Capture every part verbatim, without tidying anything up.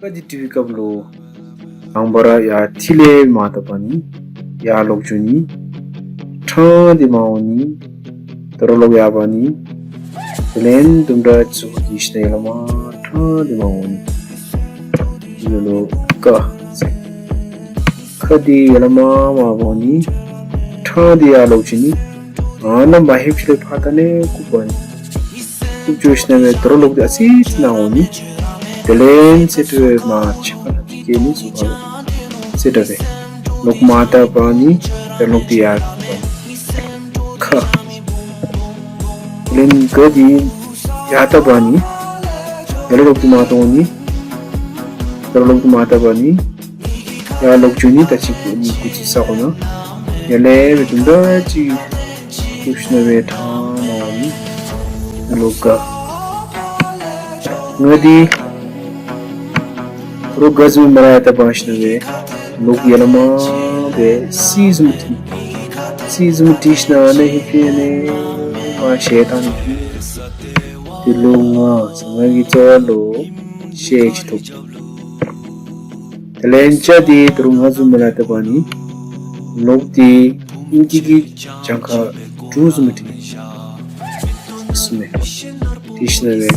ཀ་འདི་འབྲི་བའི་སྐབས་ལུ་དང་པ་ར་ཡར་མཐིལ་ལས་མར་བཏབ་པ་ནི་ཡར་ལོག་འགྱོ་ནི། ཕྲང་སྟེ་མར་འོང་ནི། དོ་རུང་ལོག་ཡར་འབག་ནི། དེ་ལས་དུམ་གྲ་ཅིག་འདི་ཤིན་ན་ཡར་ལས་མར་ཕྲང་སྟེ་མར་འོང་ནི། འདི་ལུ་ཀ་ཟེར། ཁ་འདི་ཡར་ལས་མར་མར་འོང་ནི། ཕྲང་སྟེ་ཡར་ལོག་འགྱོ་ནི། ཨ་ནཱ་མར་ལྷོདཔ་ཅིག་ལས་ཕར་ད་ནི་རྐུབ་འབག་ནི། རྐུབ་འགྱོ་ཞིན་ན་སྦེ་དོ་རུང་ལོག་སྟེ་ཨ་ཙི་ཅིག་ནཱ་འོང་ནི། དེ་ལས་སེ་འདྲ་སྦེ་མར་ཕྱག་ཁ་ནང་དེ་བཀལ་ནི་ཟུར་ཁ་ལུ། སེ་འདྲ་སྦེ་ལོག་མར་བཏབ་པ་ནི་ཡར་ལོག་སྟེ་ཡར་འབག་ནི། ཁ། དེ་ལས་ག་འདི་ཡར་བཏབ་པ་ནི་ཡར་ལོག་སྟེ་མར་འོང་ནི། དོ་རུང་ལོག་སྟེ་མར་བཏབ་པ་ནི་ཡར་ལོག་འགྱོ་ནི། ད་ཅི་གུ་ནི་གུ་ཅིག་ས་གོ་ནང་ཡར་ལས་སྦེ་དུམ་གྲ་ཅིག་རྐུབ་ཞིན་ན་སྦེ་ཕྲང་མར་འོང་ནི། ལོག་ག། ང་འདི་རོ་ག་བཟུམ་མར་ལས་ཡར་བཏབ་པ་ཞིན་ན་སྦེ་ལོག་ཡར་ལས་མར་སྦེ་སི་བཟུམ་འབྲི། སི་བཟུམ་འབྲི་ཞིན་ན་ཨ་ནཱ་ལྷོདཔ་ཅིག་ཨ་ནི་མར་ཤེད་བཏང་ནི། དེ་ལུ་ང་ང་གི་རྩ་བ་ལུ་ཤེད་ཅིག་ཐོབ། དེ་ལས་ཅ་འདི་དོ་རུང་ང་བཟུམ་མར་ལས་ཡར་བཏབ་པ་ནི་ལོག་སྟེ་ཨིང་སྐད་ཀྱི་གྱངས་ཁ་དྲུག་བཟུམ་འབྲི། གསུམ་མས། འབྲི་ཞིན་ན་སྦེ་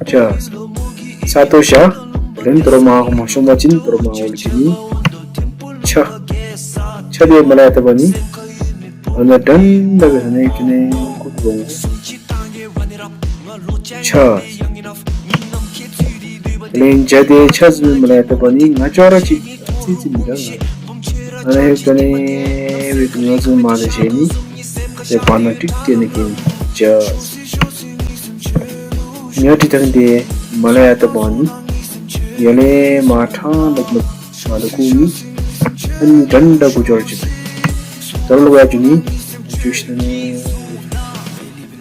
ཅ། ས་ཏོ་ཞ། དེ་ལས་དོ་རུང་མར་མར་ཤོང་པ་ཅིན་དོ་རུང་མར་འོང་ནི། ཆ། ཆ་འདི་མར་ལས་ཡར་བཏབ་པ་ནི་ཨ་ནཱ་འདྲན་འདྲ་སྦེ་ཨ་ནཱ་ཀུན་ནས་རྐུབ་འབག་འོང་། ཆ། དེ་ལས་ཇ་འདི་ཆ་བཟུམ་མར་ལས་ཡར་བཏབ་པ་ནི་ང་ཅོག་ར་ཅིག་ཙི་ཙི་མི་འདྲ་ང་། ཨ་ནཱ་ལྷོདཔ་ཅིག་ཨ་ནི་སྦེ་ང་བཟུམ་མར་ལས་ཤེད་ནི། དེ་བར་ན་ཏིག་ཏེ་ནི་གི་ཇ། ཉ་འབྲི་ཐངས་འདི་མར་ལས་ཡར་བཏབ་པ་ནི་ཡར་ལས་མར་ཕྲང་ལོག་ལོག་མར་ལུ་རྐུབ་ནི། ཨ་ནི་འདྲན་འདྲ་གུ་ཅོག་ར་ཅིག་དོ་རུང་ལོག་ཡར་འགྱོ་ནི། འགྱོ་ཞིན་ན་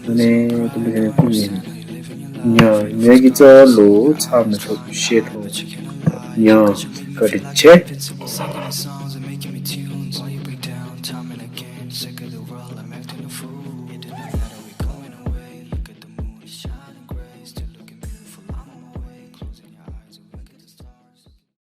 ཨ་ནི་དུམ་གྲ་ཅིག་རྐུབ་ནི། ཉ། ཉ་གི་རྩ་བ་ལུ་ཚབ་མི་ཐོབ། ཤེད་ཐོབ། ཉ། བཀའ་དྲིན་ཆེ།